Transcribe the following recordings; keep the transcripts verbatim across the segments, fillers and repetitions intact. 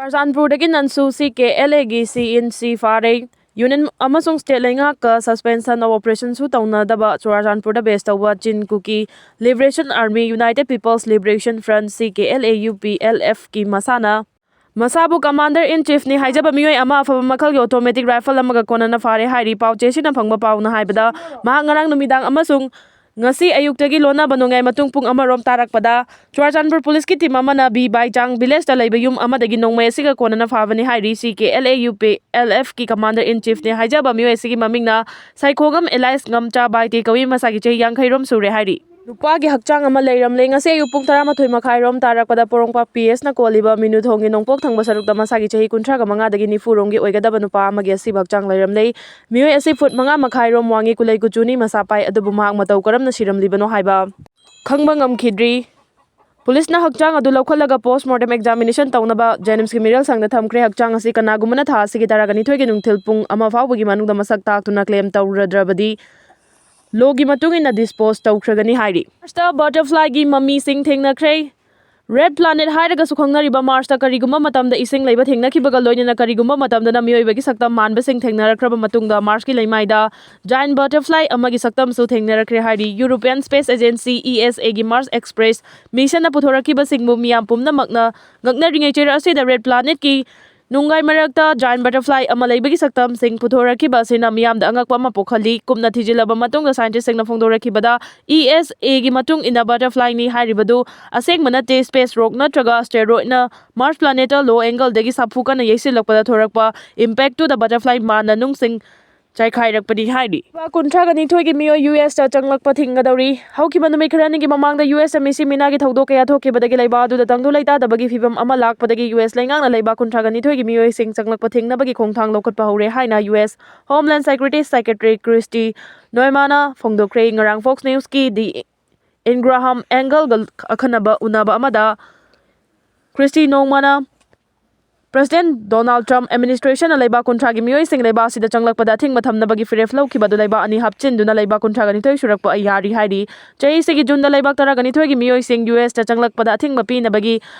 ꯆꯨꯔꯆꯥꯟꯄꯨꯔꯗꯒꯤ ꯅꯟꯁꯨ ꯁꯤ K L ꯑꯦꯒꯤ ꯁꯤ ꯏꯟ ꯁꯤ ꯐꯥꯔꯦ꯫ ꯌꯨꯅꯤꯌꯟ ꯑꯃꯁꯨꯡ ꯁ꯭ꯇꯦꯠ ꯂꯩꯉꯥꯛꯀ ꯁꯁꯄꯦꯟꯁꯟ ꯑꯣꯐ ꯑꯣꯄꯔꯦꯁꯟꯁꯨ ꯇꯧꯅꯗꯕ ꯆꯨꯔꯆꯥꯟꯄꯨꯔꯗ ꯕꯦꯁ ꯇꯧꯕ Chin Kuki liberation army, united people's liberation front, C K L A U P L ꯑꯦꯐꯀꯤ ꯃꯁꯥꯅ ꯃꯁꯥꯕꯨ ꯀꯃꯥꯟꯗꯔ ꯏꯟ ꯆꯤꯐꯅꯤ ꯍꯥꯏꯖꯕ ꯃꯤꯑꯣꯏ ꯑꯃ ꯑꯐꯕ ꯃꯈꯜꯒꯤ ꯑꯣꯇꯣꯃꯦꯇꯤꯛ ꯔꯥꯏꯐꯜ ꯑꯃꯒ ꯀꯣꯟꯅꯅ ꯐꯥꯔꯦ ꯍꯥꯏꯔꯤ꯫ ꯄꯥꯎꯆꯦꯁꯤꯡꯅ ꯐꯪꯕ ꯄꯥꯎꯅ ꯍꯥꯏꯕꯗ, ꯃꯍꯥꯛ ꯉꯔꯥꯡ ꯅꯨꯃꯤꯗꯥꯡ ꯑꯃꯁꯨꯡ ꯉꯁꯤ ꯑꯌꯨꯛꯇꯒꯤ ꯂꯣꯟꯅꯕ ꯅꯣꯡꯌꯥꯏ ꯃꯇꯨꯡ ꯄꯨꯡ ꯑꯃꯔꯣꯝ ꯇꯥꯔꯛꯄꯗ ꯆꯨꯔꯆꯥꯟꯄꯨꯔ ꯄꯨꯂꯤꯁꯀꯤ ꯇꯤꯝ ꯑꯃꯅ ꯕꯤ ꯕꯥꯏꯆꯥꯡ ꯚꯤꯂꯦꯖꯇ ꯂꯩꯕ ꯌꯨꯝ ꯑꯃꯗꯒꯤ ꯅꯣꯡꯃꯩ ꯑꯁꯤꯒ ꯀꯣꯟꯅꯅ ꯐꯥꯕꯅꯤ ꯍꯥꯏꯔꯤ꯫ C K L A U P L ꯑꯦꯐꯀꯤ ꯀꯃꯥꯟꯗꯔ ꯏꯟ ꯆꯤꯐꯅꯤ ꯍꯥꯏꯖꯕ ꯃꯤꯑꯣꯏ ꯑꯁꯤꯒꯤ ꯃꯃꯤꯡꯅ ꯁꯥꯏꯈꯣꯉꯝ ꯑꯦꯂꯥꯏꯁ ꯉꯝꯆꯥ ꯕꯥꯏꯇꯦ ꯀꯧꯏ꯫ ꯃꯁꯥꯒꯤ ꯆꯍꯤ ꯌꯥꯡꯈꯩ ꯔꯣꯝ ꯁꯨꯔꯦ ꯍꯥꯏꯔꯤ꯫ ꯅꯨꯄꯥꯒꯤ ꯍꯛꯆꯥꯡ ꯑꯃ ꯂꯩꯔꯝꯂꯦ꯫ ꯉꯁꯤ ꯑꯌꯨꯛ ꯄꯨꯡ ꯇꯔꯥꯃꯥꯊꯣꯏ ꯃꯈꯥꯏ ꯔꯣꯝ ꯇꯥꯔꯛꯄꯗ ꯄꯣꯔꯣꯝꯄꯥꯠ ꯄꯤ ꯑꯦꯁꯅ ꯀꯣꯜꯂꯤꯕ ꯃꯤꯅꯨ ꯊꯣꯡꯒꯤ ꯅꯣꯡꯄꯣꯛ ꯊꯪꯕ ꯁꯔꯨꯛꯇ ꯃꯁꯥꯒꯤ ꯆꯍꯤ ꯀꯨꯟꯊ꯭ꯔꯥꯒ ꯃꯉꯥꯗꯒꯤ ꯅꯤꯐꯨ ꯔꯣꯝꯒꯤ ꯑꯣꯏꯒꯗꯕ ꯅꯨꯄꯥ ꯑꯃꯒꯤ ꯑꯁꯤꯕ ꯍꯛꯆꯥꯡ ꯂꯩꯔꯝꯂꯦ꯫ ꯃꯤꯑꯣꯏ ꯑꯁꯤ ꯐꯨꯠ ꯃꯉꯥ ꯃꯈꯥꯏ ꯔꯣꯝ ꯋꯥꯡꯉꯤ, ꯀꯨꯂꯩ ꯀꯨꯆꯨꯅꯤ, ꯃꯁꯥ ꯄꯥꯏ, ꯑꯗꯨꯕꯨ ꯃꯍꯥꯛ ꯃꯇꯧ ꯀꯔꯝꯅ ꯁꯤꯔꯝꯂꯤꯕꯅꯣ ꯍꯥꯏꯕ ꯈꯪꯕ ꯉꯝꯈꯤꯗ꯭ꯔꯤ꯫ ꯄꯨꯂꯤꯁꯅ ꯍꯛꯆꯥꯡ ꯑꯗꯨ ꯂꯧꯈꯠꯂꯒ ꯄꯣꯁꯃꯣꯔꯇꯦꯝ ꯑꯦꯛꯖꯥꯃꯤꯅꯦꯁꯟ ꯇꯧꯅꯕ ꯖꯦꯅꯤꯝꯁꯀꯤ ꯃꯤꯔꯦꯜ ꯁꯪꯗ ꯊꯝꯈ꯭ꯔꯦ꯫ ꯍꯛꯆꯥꯡ ꯑꯁꯤ ꯀꯅꯥꯒꯨꯝꯕꯅ ꯊꯥ ꯑꯁꯤꯒꯤ ꯇꯔꯥꯒ ꯅꯤꯊꯣꯏꯒꯤ ꯅꯨꯡꯊꯤꯜ ꯄꯨꯡ ꯑꯃ ꯐꯥꯎꯕꯒꯤ ꯃꯅꯨꯡꯗ ꯃꯁꯛ ꯇꯥꯛꯇꯨꯅ ꯀ꯭ꯂꯦꯝ ꯇꯧꯔꯗ꯭ꯔꯕꯗꯤ ꯂꯣꯒꯤ ꯃꯇꯨꯡ ꯏꯟꯅ ꯗꯤꯁꯄꯣꯖ ꯇꯧꯈ꯭ꯔꯒꯅꯤ ꯍꯥꯏꯔꯤ꯫ ꯃꯥꯔꯁꯇ ꯕꯇꯔꯐ꯭ꯂꯥꯏꯒꯤ ꯃꯃꯤꯁꯤꯡ ꯊꯦꯡꯅꯈ꯭ꯔꯦ꯫ ꯔꯦꯗ ꯄ꯭ꯂꯥꯅꯦꯠ ꯍꯥꯏꯔꯒꯁꯨ ꯈꯪꯅꯔꯤꯕ ꯃꯥꯔꯁꯇ ꯀꯔꯤꯒꯨꯝꯕ ꯃꯇꯝꯗ ꯏꯁꯤꯡ ꯂꯩꯕ ꯊꯦꯡꯅꯈꯤꯕꯒ ꯂꯣꯏꯅꯅ ꯀꯔꯤꯒꯨꯝꯕ ꯃꯇꯝꯗꯅ ꯃꯤꯑꯣꯏꯕꯒꯤ ꯁꯛꯇꯝ ꯃꯥꯟꯕꯁꯤꯡ ꯊꯦꯡꯅꯔꯛꯈ꯭ꯔꯕ ꯃꯇꯨꯡꯗ ꯃꯥꯔꯁꯀꯤ ꯂꯩꯃꯥꯏꯗ ꯖꯥꯏꯟ ꯕꯇꯔꯐ꯭ꯂꯥꯏ ꯑꯃꯒꯤ ꯁꯛꯇꯝꯁꯨ ꯊꯦꯡꯅꯔꯛꯈ꯭ꯔꯦ ꯍꯥꯏꯔꯤ꯫ European space agency, E S ꯑꯦꯒꯤ ꯃꯥꯔꯁ ꯑꯦꯛꯁꯄ꯭ꯔꯦꯁ ꯃꯤꯁꯟꯅ ꯄꯨꯊꯣꯔꯛꯈꯤꯕꯁꯤꯡꯕꯨ ꯃꯤꯌꯥꯝ ꯄꯨꯝꯅꯃꯛꯅ ꯉꯛꯅꯔꯤꯉꯩ ꯆꯩꯔꯥꯛ ꯑꯁꯤꯗ ꯔꯦꯗ ꯄ꯭ꯂꯥꯅꯦꯠꯀꯤ ꯅꯨꯡꯒꯥꯏ ꯃꯔꯛꯇ ꯖꯥꯏꯟ ꯕꯇꯔꯐ꯭ꯂꯥꯏ ꯑꯃ ꯂꯩꯕꯒꯤ ꯁꯛꯇꯝꯁꯤꯡ ꯄꯨꯊꯣꯔꯛꯈꯤꯕ ꯑꯁꯤꯅ ꯃꯤꯌꯥꯝꯗ ꯑꯉꯛꯄ ꯑꯃ ꯄꯣꯛꯍꯜꯂꯤ꯫ ꯀꯨꯞꯅ ꯊꯤꯖꯤꯜꯂꯕ ꯃꯇꯨꯡꯗ ꯁꯥꯏꯟꯇꯤꯁꯁꯤꯡꯅ ꯐꯣꯡꯗꯣꯔꯛꯈꯤꯕꯗ, ꯏ ꯑꯦꯁ ꯑꯦꯒꯤ ꯃꯇꯨꯡ ꯏꯟꯅ ꯕꯇꯔꯐ꯭ꯂꯥꯏꯅꯤ ꯍꯥꯏꯔꯤꯕꯗꯨ ꯑꯁꯦꯡꯕ ꯅꯠꯇꯦ꯫ ꯁ꯭ꯄꯦꯁ ꯔꯣꯛ ꯅꯠꯇ꯭ꯔꯒ ꯑꯁꯇꯦꯔꯣꯏꯗꯅ ꯃꯥꯔꯁ ꯄ꯭ꯂꯥꯅꯦꯠꯇ ꯂꯣ ꯑꯦꯡꯒꯜꯗꯒꯤ ꯁꯥꯐꯨ ꯀꯟꯅ ꯌꯩꯁꯤꯜꯂꯛꯄꯗ ꯊꯣꯔꯛꯄ ꯏꯝꯄꯦꯛꯇꯨꯗ ꯕꯇꯔꯐ꯭ꯂꯥꯏ ꯃꯥꯟꯅ ꯅꯨꯡꯁꯤꯡ ꯆꯥꯏꯈꯥꯏꯔꯛꯄꯅꯤ ꯍꯥꯏꯔꯤ꯫ ꯂꯩꯕꯥꯛ ꯀꯨꯟꯊ꯭ꯔꯥꯒ ꯅꯤꯊꯣꯏꯒꯤ ꯃꯤꯑꯣꯏ ꯌꯨ ꯑꯦꯁꯇ ꯆꯪꯂꯛꯄ ꯊꯤꯡꯒꯗꯧꯔꯤ꯫ ꯍꯧꯈꯤꯕ ꯅꯨꯃꯤꯠ ꯈꯔꯅꯤꯒꯤ ꯃꯃꯥꯡꯗ ꯌꯨ ꯑꯦꯁꯇ ꯃꯤꯁꯤ ꯃꯤꯅꯥꯒꯤ ꯊꯧꯗꯣꯛ ꯀꯌꯥ ꯊꯣꯛꯈꯤꯕꯗꯒꯤ ꯂꯩꯕꯥꯛ ꯑꯗꯨꯗ ꯇꯪꯗꯨ ꯂꯩꯇꯥꯗꯕꯒꯤ ꯐꯤꯕꯝ ꯑꯃ ꯂꯥꯛꯄꯗꯒꯤ ꯌꯨ ꯑꯦꯁ ꯂꯩꯉꯥꯛꯅ ꯂꯩꯕꯥꯛ ꯀꯨꯟꯊ꯭ꯔꯥꯒ ꯅꯤꯊꯣꯏꯒꯤ ꯃꯤꯑꯣꯏꯁꯤꯡ ꯆꯪꯂꯛꯄ ꯊꯤꯡꯅꯕꯒꯤ ꯈꯣꯡꯊꯥꯡ ꯂꯧꯈꯠꯄ ꯍꯧꯔꯦ ꯍꯥꯏꯅ U S ꯍꯣꯝꯂꯦꯟꯗ secretary, secretary Christie ꯅꯣꯏꯃꯥꯅ ꯐꯣꯡꯗꯣꯛꯈ꯭ꯔꯦ꯫ ꯉꯔꯥꯡ ꯐꯣꯛꯁ ꯅ꯭ꯌꯨꯁꯀꯤ ꯗꯤ ꯏꯟꯒ꯭ꯔꯥꯍꯥꯝ ꯑꯦꯡꯒꯜꯒ ꯑꯈꯟꯅꯕ ꯎꯅꯕ ꯑꯃꯗ Christie ꯅꯣꯡꯃꯅ President Donald Trump administration ꯅ ꯂꯩꯕꯥꯛ ꯀꯨꯟꯊ꯭ꯔꯥꯒꯤ ꯃꯤꯑꯣꯏꯁꯤꯡ ꯂꯩꯕꯥꯛ ꯑꯁꯤꯗ ꯆꯪꯂꯛꯄꯗ ꯑꯊꯤꯡꯕ ꯊꯝꯅꯕꯒꯤ ꯐꯤꯔꯦꯞ ꯂꯧꯈꯤꯕ ꯑꯗꯨ ꯂꯩꯕꯥꯛ ꯑꯅꯤ ꯍꯥꯞꯆꯤꯟꯗꯨꯅ ꯂꯩꯕꯥꯛ ꯀꯨꯟꯊ꯭ꯔꯥꯒ ꯅꯤꯊꯣꯏ ꯁꯨꯔꯛꯄ ꯌꯥꯔꯤ ꯍꯥꯏꯔꯤ꯫ ꯆꯍꯤꯁꯤꯒꯤ ꯖꯨꯟꯗ ꯂꯩꯕꯥꯛ ꯇꯔꯥꯒ ꯅꯤꯊꯣꯏꯒꯤ ꯃꯤꯑꯣꯏꯁꯤꯡ ꯌꯨ ꯑꯦꯁꯇ ꯆꯪꯂꯛꯄꯗ ꯑꯊꯤꯡꯕ ꯄꯤꯅꯕꯒꯤ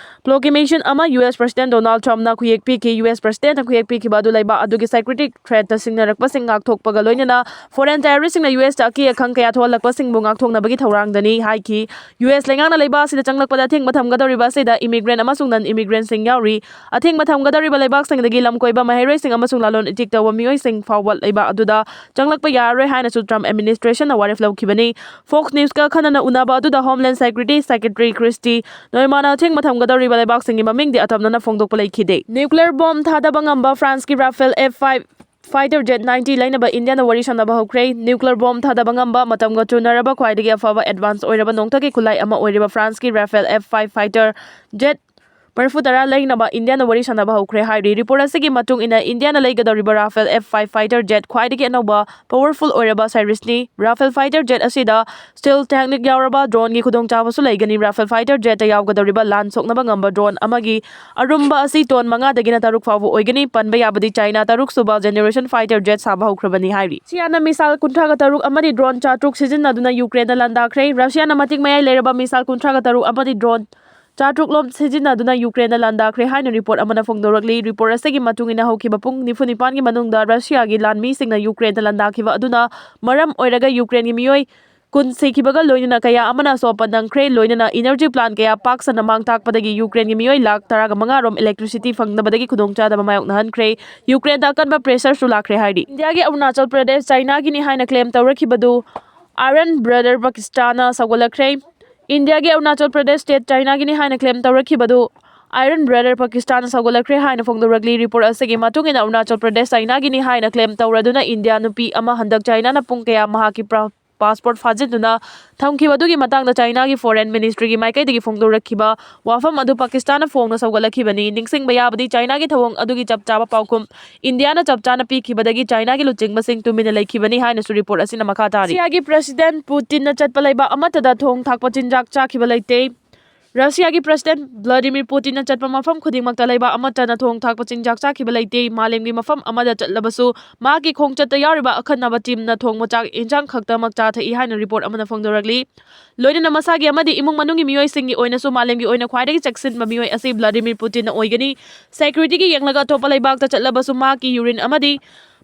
proclamation ꯑꯃ U S President Donald Trump ꯅ ꯈꯨꯌꯦꯛ ꯄꯤꯈꯤ꯫ ꯌꯨ ꯑꯦꯁ President ꯅ ꯈꯨꯌꯦꯛ ꯄꯤꯈꯤꯕ ꯑꯗꯨ ꯂꯩꯕꯥꯛ ꯑꯗꯨꯒꯤ security threat ꯇ ꯁꯤꯡꯅꯔꯛꯄꯁꯤꯡ ꯉꯥꯛꯊꯣꯛꯄꯒ ꯂꯣꯏꯅꯅ foreign terrorist ꯁꯤꯡꯅ ꯌꯨ ꯑꯦꯁꯇ ꯑꯀꯤ ꯑꯈꯪ ꯀꯌꯥ ꯊꯣꯛꯍꯜꯂꯛꯄꯁꯤꯡꯕꯨ ꯉꯥꯛꯊꯣꯛꯅꯕꯒꯤ ꯊꯧꯔꯥꯡꯗꯅꯤ ꯍꯥꯏꯈꯤ꯫ ꯌꯨ ꯑꯦꯁ ꯂꯩꯉꯥꯛꯅ ꯂꯩꯕꯥꯛ ꯑꯁꯤꯗ ꯆꯪꯂꯛꯄꯗ ꯑꯊꯤꯡꯕ ꯊꯝꯒꯗꯧꯔꯤꯕ ꯑꯁꯤꯗ immigrant ꯑꯃꯁꯨꯡ non immigrant ꯁꯤꯡ ꯌꯥꯎꯔꯤ꯫ ꯑꯊꯤꯡꯕ ꯊꯝꯒꯗꯧꯔꯤꯕ ꯂꯩꯕꯥꯛꯁꯤꯡꯗꯒꯤ ꯂꯝꯀꯣꯏꯕ, ꯃꯍꯩꯔꯣꯏꯁꯤꯡ ꯑꯃꯁꯨꯡ ꯂꯂꯣꯟ ꯏꯇꯤꯛ ꯇꯧꯕ ꯃꯤꯑꯣꯏꯁꯤꯡ ꯐꯥꯎꯕ ꯂꯩꯕꯥꯛ ꯑꯗꯨꯗ ꯆꯪꯂꯛꯄ ꯌꯥꯔꯔꯣꯏ ꯍꯥꯏꯅꯁꯨ Trump administration ꯅ ꯋꯥꯔꯦꯞ ꯂꯧꯈꯤꯕꯅꯤ꯫ Fox News ꯀ ꯑꯈꯟꯅꯅ ꯎꯅꯕ ꯑꯗꯨꯗ Homeland Secretary, Secretary Christie Noema ꯅ ꯑꯊꯤꯡꯕ ꯊꯝꯒꯗꯧꯔꯤꯕ ꯂꯩꯕꯥꯛꯁꯤꯡꯒꯤ ꯃꯃꯤꯡꯗꯤ ꯑꯇꯝꯅꯅ ꯐꯣꯡꯗꯣꯛꯄ ꯂꯩꯈꯤꯗꯦ꯫ Nuclear bomb ꯊꯥꯗꯕ ꯉꯝꯕ France ꯀꯤ Rafale F five fighter jet ninety ꯂꯩꯅꯕ ꯏꯟꯗꯤꯌꯥꯅ ꯋꯥꯔꯤ ꯁꯥꯟꯅꯕ ꯍꯧꯈ꯭ꯔꯦ꯫ Nuclear bomb ꯊꯥꯗꯕ ꯉꯝꯕ, ꯃꯇꯝꯒ ꯆꯨꯅꯔꯕ, ꯈ꯭ꯋꯥꯏꯗꯒꯤ ꯑꯐꯕ advance ꯑꯣꯏꯔꯕ ꯅꯣꯡꯊꯛꯀꯤ ꯈꯨꯠꯂꯥꯏ ꯑꯃ ꯑꯣꯏꯔꯤꯕ France ꯀꯤ Rafale F five fighter jet ꯃꯔꯤꯐꯨ ꯇꯔꯥ ꯂꯩꯅꯕ ꯏꯟꯗꯤꯌꯥꯅ ꯋꯥꯔꯤ ꯁꯥꯟꯅꯕ ꯍꯧꯈ꯭ꯔꯦ ꯍꯥꯏꯔꯤ꯫ Report ꯑꯁꯤꯒꯤ ꯃꯇꯨꯡ ꯏꯟꯅ, ꯏꯟꯗꯤꯌꯥꯅ ꯂꯩꯒꯗꯧꯔꯤꯕ Rafale F five fighter jet ꯈ꯭ꯋꯥꯏꯗꯒꯤ ꯑꯅꯧꯕ powerful ꯑꯣꯏꯔꯕ series ꯅꯤ꯫ Rafale fighter jet ꯑꯁꯤꯗ stealth technique ꯌꯥꯎꯔꯕ drone ꯒꯤ ꯈꯨꯗꯣꯡꯆꯥꯕꯁꯨ ꯂꯩꯒꯅꯤ꯫ Rafale fighter jet ꯇ ꯌꯥꯎꯒꯗꯧꯔꯤꯕ ꯂꯥꯟ ꯁꯣꯛꯅꯕ ꯉꯝꯕ drone ꯑꯃꯒꯤ ꯑꯔꯨꯝꯕ ꯑꯁꯤ ton ꯃꯉꯥꯗꯒꯤꯅ ꯇꯔꯨꯛ ꯐꯥꯎꯕ ꯑꯣꯏꯒꯅꯤ꯫ ꯄꯟꯕ ꯌꯥꯕꯗꯤ, ꯆꯥꯏꯅꯥ ꯇꯔꯨꯛ ꯁꯨꯕ generation fighter jet ꯁꯥꯕ ꯍꯧꯈ꯭ꯔꯕꯅꯤ ꯍꯥꯏꯔꯤ꯫ ꯔꯁꯤꯌꯥꯅ missile ꯀꯨꯟꯊ꯭ꯔꯥꯒ ꯇꯔꯨꯛ ꯑꯃꯗꯤ drone ꯆꯥꯇ꯭ꯔꯨꯛ ꯁꯤꯖꯤꯟꯅꯗꯨꯅ ꯌꯨꯀ꯭ꯔꯦꯟꯗ ꯂꯥꯟꯗꯥꯈ꯭ꯔꯦ꯫ ꯔꯁꯤꯌꯥꯅ ꯃꯇꯤꯛ ꯃꯌꯥꯏ ꯂꯩꯔꯕ missile ꯀꯨꯟꯊ꯭ꯔꯥꯒ ꯇꯔꯨꯛ ꯑꯃꯗꯤ drone ꯆꯥꯇ꯭ꯔꯨꯛ ꯂꯣꯝ ꯁꯤꯖꯤꯟꯅꯗꯨꯅ ꯌꯨꯀ꯭ꯔꯦꯟꯗ ꯂꯥꯟꯗꯥꯈ꯭ꯔꯦ ꯍꯥꯏꯅ report ꯑꯃꯅ ꯐꯣꯡꯗꯣꯔꯛꯂꯤ꯫ Report ꯑꯁꯤꯒꯤ ꯃꯇꯨꯡ ꯏꯟꯅ, ꯍꯧꯈꯤꯕ ꯄꯨꯡ ꯅꯤꯐꯨ ꯅꯤꯄꯥꯟꯒꯤ ꯃꯅꯨꯡꯗ ꯔꯁꯤꯌꯥꯒꯤ ꯂꯥꯟꯃꯤꯁꯤꯡꯅ ꯌꯨꯀ꯭ꯔꯦꯟꯗ ꯂꯥꯟꯗꯥꯈꯤꯕ ꯑꯗꯨꯅ ꯃꯔꯝ ꯑꯣꯏꯔꯒ ꯌꯨꯀ꯭ꯔꯦꯟꯒꯤ ꯃꯤꯑꯣꯏ ꯀꯨꯟ ꯁꯤꯈꯤꯕꯒ ꯂꯣꯏꯅꯅ ꯀꯌꯥ ꯑꯃꯅ ꯑꯁꯣꯛ ꯑꯄꯟ ꯅꯪꯈ꯭ꯔꯦ, ꯂꯣꯏꯅꯅ energy plant ꯀꯌꯥ ꯄꯥꯛ ꯁꯟꯅ ꯃꯥꯡ ꯇꯥꯛꯄꯗꯒꯤ ꯌꯨꯀ꯭ꯔꯦꯟꯒꯤ ꯃꯤꯑꯣꯏ ꯂꯥꯈ ꯇꯔꯥꯒ ꯃꯉꯥ ꯔꯣꯝ electricity ꯐꯪꯗꯕꯗꯒꯤ ꯈꯨꯗꯣꯡꯆꯥꯗꯕ ꯃꯥꯌꯣꯛꯅꯍꯟꯈ꯭ꯔꯦ꯫ ꯌꯨꯀ꯭ꯔꯦꯟꯗ ꯑꯀꯟꯕ pressure ꯁꯨ ꯂꯥꯛꯈ꯭ꯔꯦ ꯍꯥꯏꯔꯤ꯫ ꯏꯟꯗꯤꯌꯥꯒꯤ ꯑꯔꯨꯅꯥꯆꯜ ꯄ꯭ꯔꯗꯦꯁ ꯆꯥꯏꯅꯥꯒꯤꯅꯤ ꯍꯥꯏꯅ claim ꯇꯧꯔꯛꯈꯤꯕꯗꯨ Iron Brother ꯄꯥꯀꯤꯁꯇꯥꯟꯅ ꯁꯧꯒꯠꯂꯛꯈ꯭ꯔꯦ꯫ ꯏꯟꯗꯤꯌꯥꯒꯤ ꯑꯔꯨꯅꯥꯆꯜ ꯄ꯭ꯔꯗꯦꯁ state ꯆꯥꯏꯅꯥꯒꯤꯅꯤ ꯍꯥꯏꯅ claim ꯇꯧꯔꯛꯈꯤꯕꯗꯨ Iron Brother ꯄꯥꯀꯤꯁꯇꯥꯟꯅ ꯁꯧꯒꯠꯂꯛꯈ꯭ꯔꯦ ꯍꯥꯏꯅ ꯐꯣꯡꯗꯣꯔꯛꯂꯤ꯫ Report ꯑꯁꯤꯒꯤ ꯃꯇꯨꯡ ꯏꯟꯅ, ꯑꯔꯨꯅꯥꯆꯜ ꯄ꯭ꯔꯗꯦꯁ ꯆꯥꯏꯅꯥꯒꯤꯅꯤ ꯍꯥꯏꯅ claim ꯇꯧꯔꯗꯨꯅ ꯏꯟꯗꯤꯌꯥ ꯅꯨꯄꯤ ꯑꯃ ꯍꯟꯗꯛ ꯆꯥꯏꯅꯥꯅ ꯄꯨꯡ ꯀꯌꯥ ꯃꯍꯥꯛꯀꯤ pra-, passport ꯐꯥꯖꯤꯟꯗꯨꯅ ꯊꯝꯈꯤꯕ ꯑꯗꯨꯒꯤ ꯃꯇꯥꯡꯗ ꯆꯥꯏꯅꯥꯒꯤ foreign ministry ꯒꯤ ꯃꯥꯏꯀꯩꯗꯒꯤ ꯐꯣꯡꯗꯣꯔꯛꯈꯤꯕ ꯋꯥꯐꯝ ꯑꯗꯨ ꯄꯥꯀꯤꯁꯇꯥꯟꯅ ꯐꯣꯡꯅ ꯁꯧꯒꯠꯂꯛꯈꯤꯕꯅꯤ꯫ ꯅꯤꯡꯁꯤꯡꯕ ꯌꯥꯕꯗꯤ, ꯆꯥꯏꯅꯥꯒꯤ ꯊꯧꯑꯣꯡ ꯑꯗꯨꯒꯤ ꯆꯞ ꯆꯥꯕ ꯄꯥꯎꯈꯨꯝ ꯏꯟꯗꯤꯌꯥꯅ ꯆꯞ ꯆꯥꯅ ꯄꯤꯈꯤꯕꯗꯒꯤ ꯆꯥꯏꯅꯥꯒꯤ ꯂꯨꯆꯤꯡꯕꯁꯤꯡ ꯇꯨꯃꯤꯟꯅ ꯂꯩꯈꯤꯕꯅꯤ ꯍꯥꯏꯅꯁꯨ report ꯑꯁꯤꯅ ꯃꯈꯥ ꯇꯥꯔꯤ꯫ ꯔꯁꯤꯌꯥꯒꯤ President ꯄꯨꯇꯤꯟꯅ ꯆꯠꯄ ꯂꯩꯕꯥꯛ ꯑꯃꯠꯇꯗ ꯊꯣꯡ ꯊꯥꯛꯄ ꯆꯤꯟꯖꯥꯛ ꯆꯥꯈꯤꯕ ꯂꯩꯇꯦ꯫ ꯔꯁꯤꯌꯥꯒꯤ ꯄ꯭ꯔꯁꯤꯗꯦꯟ ꯚ꯭ꯂꯥꯗꯤꯃꯤꯔ ꯄꯨꯇꯤꯟꯅ ꯆꯠꯄ ꯃꯐꯝ ꯈꯨꯗꯤꯡꯃꯛꯇ ꯂꯩꯕ ꯑꯃꯠꯇꯅ ꯊꯣꯡ ꯊꯥꯛꯄ ꯆꯤꯟꯖꯥꯛ ꯆꯥꯈꯤꯕ ꯂꯩꯇꯦ꯫ ꯃꯥꯂꯦꯝꯒꯤ ꯃꯐꯝ ꯑꯃꯗ ꯆꯠꯂꯕꯁꯨ ꯃꯍꯥꯛꯀꯤ ꯈꯣꯡꯆꯠꯇ ꯌꯥꯎꯔꯤꯕ ꯑꯈꯟꯅꯕ ꯇꯤꯝꯅ ꯊꯣꯡꯕ ꯆꯥꯛ ꯏꯟꯁꯥꯡ ꯈꯛꯇꯃꯛ ꯆꯥꯊꯛꯏ ꯍꯥꯏꯅ ꯔꯤꯄꯣꯔꯠ ꯑꯃꯅ ꯐꯣꯡꯗꯣꯔꯛꯂꯤ꯫ ꯂꯣꯏꯅꯅ ꯃꯁꯥꯒꯤ ꯑꯃꯗꯤ ꯏꯃꯨꯡ ꯃꯅꯨꯡꯒꯤ ꯃꯤꯑꯣꯏꯁꯤꯡꯒꯤ ꯑꯣꯏꯅꯁꯨ ꯃꯥꯂꯦꯝꯒꯤ ꯑꯣꯏꯅ ꯈ꯭ꯋꯥꯏꯗꯒꯤ ꯆꯦꯛꯁꯤꯟꯕ ꯃꯤꯑꯣꯏ ꯑꯁꯤ ꯚ꯭ꯂꯥꯗꯤꯃꯤꯔ ꯄꯨꯇꯤꯟꯅ ꯑꯣꯏꯒꯅꯤ꯫ ꯁꯦꯀ꯭ꯌꯨꯔꯤꯇꯤꯒꯤ ꯌꯦꯡꯂꯒ ꯑꯇꯣꯞꯄ ꯂꯩꯕꯥꯛꯇ ꯆꯠꯂꯕꯁꯨ ꯃꯍꯥꯛꯀꯤ ꯌꯨꯔꯤꯟ ꯑꯃꯗꯤ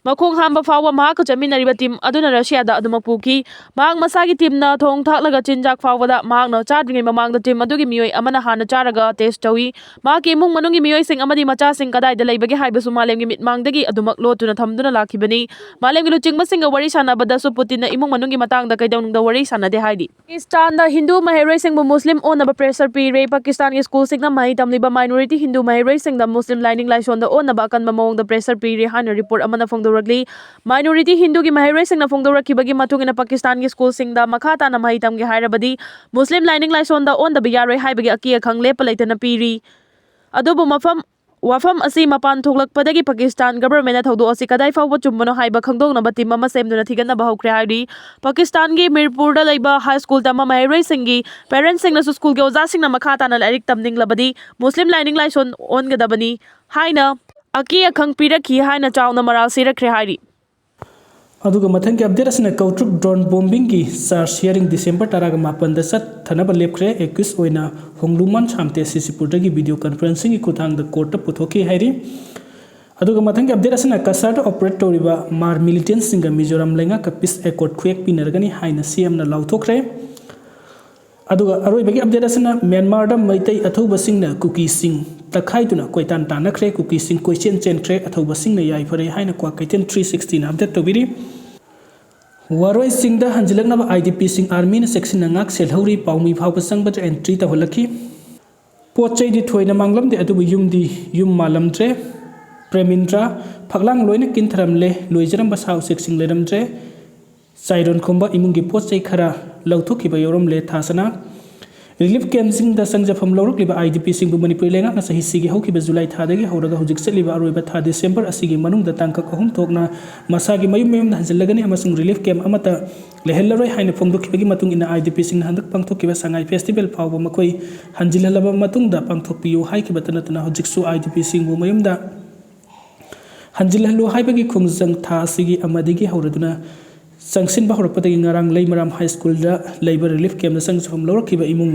ꯃꯈꯣꯡ ꯍꯥꯝꯕ ꯐꯥꯎꯕ ꯃꯍꯥꯛꯀ ꯆꯠꯃꯤꯟꯅꯔꯤꯕ ꯇꯤꯝ ꯑꯗꯨꯅ ꯔꯁꯤꯌꯥꯗ ꯑꯗꯨꯃꯛ ꯄꯨꯈꯤ꯫ ꯃꯍꯥꯛ ꯃꯁꯥꯒꯤ ꯇꯤꯝꯅ ꯊꯣꯡ ꯊꯥꯛꯂꯒ ꯆꯤꯟꯖꯥꯛ ꯐꯥꯎꯕꯗ ꯃꯍꯥꯛꯅ ꯆꯥꯗ꯭ꯔꯤꯉꯩ ꯃꯃꯥꯡꯗ ꯇꯤꯝ ꯑꯗꯨꯒꯤ ꯃꯤꯑꯣꯏ ꯑꯃꯅ ꯍꯥꯟꯅ ꯆꯥꯔꯒ ꯇꯦꯁ ꯇꯧꯏ꯫ ꯃꯍꯥꯛꯀꯤ ꯏꯃꯨꯡ ꯃꯅꯨꯡꯒꯤ ꯃꯤꯑꯣꯏꯁꯤꯡ ꯑꯃꯗꯤ ꯃꯆꯥꯁꯤꯡ ꯀꯗꯥꯏꯗ ꯂꯩꯕꯒꯦ ꯍꯥꯏꯕꯁꯨ ꯃꯥꯂꯦꯝꯒꯤ ꯃꯤꯠꯃꯥꯡꯗꯒꯤ ꯑꯗꯨꯃꯛ ꯂꯣꯠꯇꯨꯅ ꯊꯝꯗꯨꯅ ꯂꯥꯛꯈꯤꯕꯅꯤ꯫ ꯃꯥꯂꯦꯝꯒꯤ ꯂꯨꯆꯤꯡꯕꯁꯤꯡꯒ ꯋꯥꯔꯤ ꯁꯥꯟꯅꯕꯗꯁꯨ ꯄꯨꯇꯤꯟꯅ ꯏꯃꯨꯡ ꯃꯅꯨꯡꯒꯤ ꯃꯇꯥꯡꯗ ꯀꯩꯗꯧꯅꯨꯡꯗ ꯋꯥꯔꯤ ꯁꯥꯟꯅꯗꯦ ꯍꯥꯏꯔꯤ꯫ ꯄꯥꯀꯤꯁꯇꯥꯟꯗ ꯍꯤꯟꯗꯨ ꯃꯍꯩꯔꯣꯏꯁꯤꯡꯕꯨ ꯃꯨꯁꯂꯤꯝ ꯑꯣꯟꯅꯕ ꯄ꯭ꯔꯦꯁꯔ ꯄꯤꯔꯦ꯫ ꯄꯥꯀꯤꯁꯇꯥꯟꯒꯤ ꯁ꯭ꯀꯨꯜꯁꯤꯡꯅ ꯃꯍꯩ ꯇꯝꯂꯤꯕ ꯃꯥꯏꯅꯣꯔꯤꯇꯤ ꯍꯤꯟꯗꯨ ꯃꯍꯩꯔꯣꯏꯁꯤꯡꯗ ꯃꯨꯁꯂꯤꯝ ꯂꯥꯏꯅꯤꯡ ꯂꯥꯏꯁꯣꯟꯗ ꯑꯣꯟꯅꯕ ꯑꯀꯟꯕ ꯃꯑꯣꯡꯗ ꯄ꯭ꯔꯦꯁꯔ ꯄꯤꯔꯦ ꯍꯥꯏꯅ ꯔꯤꯄꯣꯔꯠ ꯑꯃꯅ ꯐꯣꯡꯗꯣꯔꯛꯂꯤ꯫ ꯃꯥꯏꯅꯣꯔꯤꯇꯤ ꯍꯤꯟꯗꯨꯒꯤ ꯃꯍꯩꯔꯣꯏꯁꯤꯡꯅ ꯐꯣꯡꯗꯣꯔꯛꯈꯤꯕꯒꯤ ꯃꯇꯨꯡ ꯏꯟꯅ ꯄꯥꯀꯤꯁꯇꯥꯟꯒꯤ ꯁ꯭ꯀꯨꯜꯁꯤꯡꯗ ꯃꯈꯥ ꯇꯥꯅ ꯃꯍꯩ ꯇꯝꯒꯦ ꯍꯥꯏꯔꯕꯗꯤ ꯃꯨꯁꯂꯤꯝ ꯂꯥꯏꯅꯤꯡ ꯂꯥꯏꯁꯣꯟꯗ ꯑꯣꯟꯗꯕ ꯌꯥꯔꯣꯏ ꯍꯥꯏꯕꯒꯤ ꯑꯀꯤ ꯑꯈꯪ ꯂꯦꯞꯄ ꯂꯩꯇꯅ ꯄꯤꯔꯤ꯫ ꯑꯗꯨꯕꯨ ꯃꯐꯝ ꯋꯥꯐꯝ ꯑꯁꯤ ꯃꯄꯥꯟ ꯊꯣꯛꯂꯛꯄꯗꯒꯤ ꯄꯥꯀꯤꯁꯇꯥꯟ ꯒꯚꯔꯟꯃꯦꯟꯠꯅ ꯊꯧꯗꯣꯛ ꯑꯁꯤ ꯀꯗꯥꯏ ꯐꯥꯎꯕ ꯆꯨꯝꯕꯅꯣ ꯍꯥꯏꯕ ꯈꯪꯗꯣꯛꯅꯕ ꯇꯤꯝ ꯑꯃ ꯁꯦꯝꯗꯨꯅ ꯊꯤꯒꯠꯅꯕ ꯍꯧꯈ꯭ꯔꯦ ꯍꯥꯏꯔꯤ꯫ ꯄꯥꯀꯤꯁꯇꯥꯟꯒꯤ ꯃꯤꯔꯄꯨꯔꯗ ꯂꯩꯕ ꯍꯥꯏ ꯁ꯭ꯀꯨꯜ ꯇꯝꯕ ꯃꯍꯩꯔꯣꯏꯁꯤꯡꯒꯤ ꯄꯦꯔꯦꯟꯠꯁꯤꯡꯅꯁꯨ ꯁ꯭ꯀꯨꯜꯒꯤ ꯑꯣꯖꯥꯁꯤꯡꯅ ꯃꯈꯥ ꯇꯥꯅ ꯂꯥꯏꯔꯤꯛ ꯇꯝꯅꯤꯡꯂꯕꯗꯤ ꯃꯨꯁꯂꯤꯝ ꯂꯥꯏꯅꯤꯡ ꯂꯥꯏꯁꯣꯟ ꯑꯣꯟꯒꯗꯕꯅꯤ ꯍꯥꯏꯅ ꯑꯀꯤ ꯑꯈꯪ ꯄꯤꯔꯛꯈꯤ ꯍꯥꯏꯅ ꯆꯥꯎꯅ ꯃꯔꯥꯜ ꯁꯤꯔꯛꯈ꯭ꯔꯦ ꯍꯥꯏꯔꯤ꯫ ꯑꯗꯨꯒ ꯃꯊꯪꯒꯤ ꯑꯞꯗꯦꯠ ꯑꯁꯤꯅ ꯀꯧꯇ꯭ꯔꯨꯛ ꯗ꯭ꯔꯣꯟ ꯕꯣꯝꯕꯤꯡꯒꯤ ꯆꯥꯔꯖ ꯍꯤꯌꯥꯔꯤꯡ ꯗꯤꯁꯦꯝꯕꯔ ꯇꯔꯥꯒ ꯃꯥꯄꯟꯗ ꯆꯠꯊꯅꯕ ꯂꯦꯞꯈ꯭ꯔꯦ꯫ ꯑꯦꯀ꯭ꯌꯨꯁ ꯑꯣꯏꯅ ꯍꯣꯡꯂꯨꯃꯥꯟ ꯁꯥꯝꯇꯦ ꯁꯤꯁꯤꯄꯨꯔꯗꯒꯤ ꯚꯤꯗꯤꯑꯣ ꯀꯟꯐꯔꯦꯟꯁꯤꯡꯒꯤ ꯈꯨꯠꯊꯥꯡꯗ ꯀꯣꯔꯠꯇ ꯄꯨꯊꯣꯛꯈꯤ ꯍꯥꯏꯔꯤ꯫ ꯑꯗꯨꯒ ꯃꯊꯪꯒꯤ ꯑꯞꯗꯦꯠ ꯑꯁꯤꯅ ꯀꯁꯥꯔꯗ ꯑꯣꯄꯔꯦꯠ ꯇꯧꯔꯤꯕ ꯃꯥꯔ ꯃꯤꯂꯤꯇꯦꯟꯠꯁꯤꯡꯒ ꯃꯤꯖꯣꯔꯥꯝ ꯂꯩꯉꯥꯛꯀ ꯄꯤꯁ ꯑꯦꯀꯣꯔꯗ ꯈꯨꯌꯦꯛ ꯄꯤꯅꯔꯒꯅꯤ ꯍꯥꯏꯅ ꯁꯤ ꯑꯦꯝꯅ ꯂꯥꯎꯊꯣꯛꯈ꯭ꯔꯦ꯫ ꯑꯗꯨꯒ ꯑꯔꯣꯏꯕꯒꯤ ꯑꯞꯗꯦꯠ ꯑꯁꯤꯅ ꯃ꯭ꯌꯥꯟꯃꯥꯔꯗ ꯃꯩꯇꯩ ꯑꯊꯧꯕꯁꯤꯡꯅ ꯀꯨꯀꯤꯁꯤꯡ ꯇꯛꯈꯥꯏꯗꯨꯅ ꯀꯣꯏꯇꯥꯟ ꯇꯥꯟꯅꯈ꯭ꯔꯦ꯫ ꯀꯨꯀꯤꯁꯤꯡ ꯀꯣꯏꯆꯦꯟ ꯆꯦꯟꯈ꯭ꯔꯦ꯫ ꯑꯊꯧꯕꯁꯤꯡꯅ ꯌꯥꯏꯐꯔꯦ ꯍꯥꯏꯅ ꯀ꯭ꯋꯥꯀꯩꯊꯦꯜ ꯊ꯭ꯔꯤ ꯁꯤꯛꯁꯇꯤꯅ ꯑꯞꯗꯦꯠ ꯇꯧꯕꯤꯔꯤ꯫ ꯋꯥꯔꯣꯏ ꯆꯤꯡꯗ ꯍꯟꯖꯤꯜꯂꯛꯅꯕ ꯑꯥꯏ ꯗꯤ ꯄꯤꯁꯤꯡ ꯑꯥꯔꯃꯤꯅ ꯆꯦꯛꯁꯤꯟꯅ ꯉꯥꯛ ꯁꯦꯜꯍꯧꯔꯤ꯫ ꯄꯥꯎꯃꯤ ꯐꯥꯎꯕ ꯆꯪꯕꯗ ꯑꯦꯟꯇ꯭ꯔꯤ ꯇꯧꯍꯜꯂꯛꯈꯤ꯫ ꯄꯣꯠ ꯆꯩꯗꯤ ꯊꯣꯏꯅ ꯃꯥꯡꯂꯝꯗꯦ, ꯑꯗꯨꯕꯨ ꯌꯨꯝꯗꯤ ꯌꯨꯝ ꯃꯥꯜꯂꯝꯗ꯭ꯔꯦ꯫ ꯄ꯭ꯔꯦꯃꯤꯟꯗ꯭ꯔ ꯐꯛꯂꯥꯡ ꯂꯣꯏꯅ ꯀꯤꯟꯊꯔꯝꯂꯦ꯫ ꯂꯣꯏꯖꯔꯝꯕ ꯁꯥ ꯎꯆꯦꯛꯁꯤꯡ ꯂꯩꯔꯝꯗ꯭ꯔꯦ꯫ ꯆꯥꯏꯔꯣꯟ ꯈꯣꯝꯕ ꯏꯃꯨꯡꯒꯤ ꯄꯣꯠ ꯆꯩ ꯈꯔ ꯂꯧꯊꯣꯛꯈꯤꯕ ꯌꯥꯎꯔꯝꯂꯦ꯫ ꯊꯥꯁꯅꯥ ꯔꯤꯂꯤꯐ ꯀꯦꯝꯞꯁꯤꯡꯗ ꯆꯪꯖꯐꯝ ꯂꯧꯔꯛꯂꯤꯕ IDPꯁꯤꯡꯕꯨ ꯃꯅꯤꯄꯨꯔ ꯂꯩꯉꯥꯛꯅ ꯆꯍꯤꯁꯤꯒꯤ ꯍꯧꯈꯤꯕ ꯖꯨꯂꯥꯏ ꯊꯥꯗꯒꯤ ꯍꯧꯔꯒ ꯍꯧꯖꯤꯛ ꯆꯠꯂꯤꯕ ꯑꯔꯣꯏꯕ ꯊꯥ ꯗꯤꯁꯦꯝꯕꯔ ꯑꯁꯤꯒꯤ ꯃꯅꯨꯡꯗ ꯇꯥꯡꯀꯛ ꯑꯍꯨꯝ ꯊꯣꯛꯅ ꯃꯁꯥꯒꯤ ꯃꯌꯨꯝ ꯃꯌꯨꯝꯗ ꯍꯟꯖꯤꯜꯂꯒꯅꯤ ꯑꯃꯁꯨꯡ ꯔꯤꯂꯤꯐ ꯀꯦꯝꯞ ꯑꯃꯠꯇ ꯂꯩꯍꯜꯂꯔꯣꯏ ꯍꯥꯏꯅ ꯐꯣꯡꯗꯣꯛꯈꯤꯕꯒꯤ ꯃꯇꯨꯡ ꯏꯟꯅ IDPꯁꯤꯡꯅ ꯍꯟꯗꯛ ꯄꯥꯡꯊꯣꯛꯈꯤꯕ ꯁꯉꯥꯏ ꯐꯦꯁꯇꯤꯚꯦꯜ ꯐꯥꯎꯕ ꯃꯈꯣꯏ ꯍꯟꯖꯤꯜꯍꯜꯂꯕ ꯃꯇꯨꯡꯗ ꯄꯥꯡꯊꯣꯛꯄꯤꯌꯨ ꯍꯥꯏꯈꯤꯕꯇ ꯅꯠꯇꯅ ꯍꯧꯖꯤꯛꯁꯨ IDPꯁꯤꯡꯕꯨ ꯃꯌꯨꯝꯗ ꯍꯟꯖꯤꯜꯍꯜꯂꯨ ꯍꯥꯏꯕꯒꯤ ꯈꯣꯡꯖꯪ ꯊꯥ ꯑꯁꯤꯒꯤ ꯑꯃꯗꯒꯤ ꯍꯧꯔꯗꯨꯅ ꯆꯪꯁꯤꯟꯕ ꯍꯧꯔꯛꯄꯗꯒꯤ ꯉꯔꯥꯡ ꯂꯩꯃꯔꯥꯝ ꯍꯥꯏ ꯁ꯭ꯀꯨꯜꯗ ꯂꯩꯕ ꯔꯤꯂꯤꯐ ꯀꯦꯝꯞꯇ ꯆꯪꯖꯐꯝ ꯂꯧꯔꯛꯈꯤꯕ ꯏꯃꯨꯡ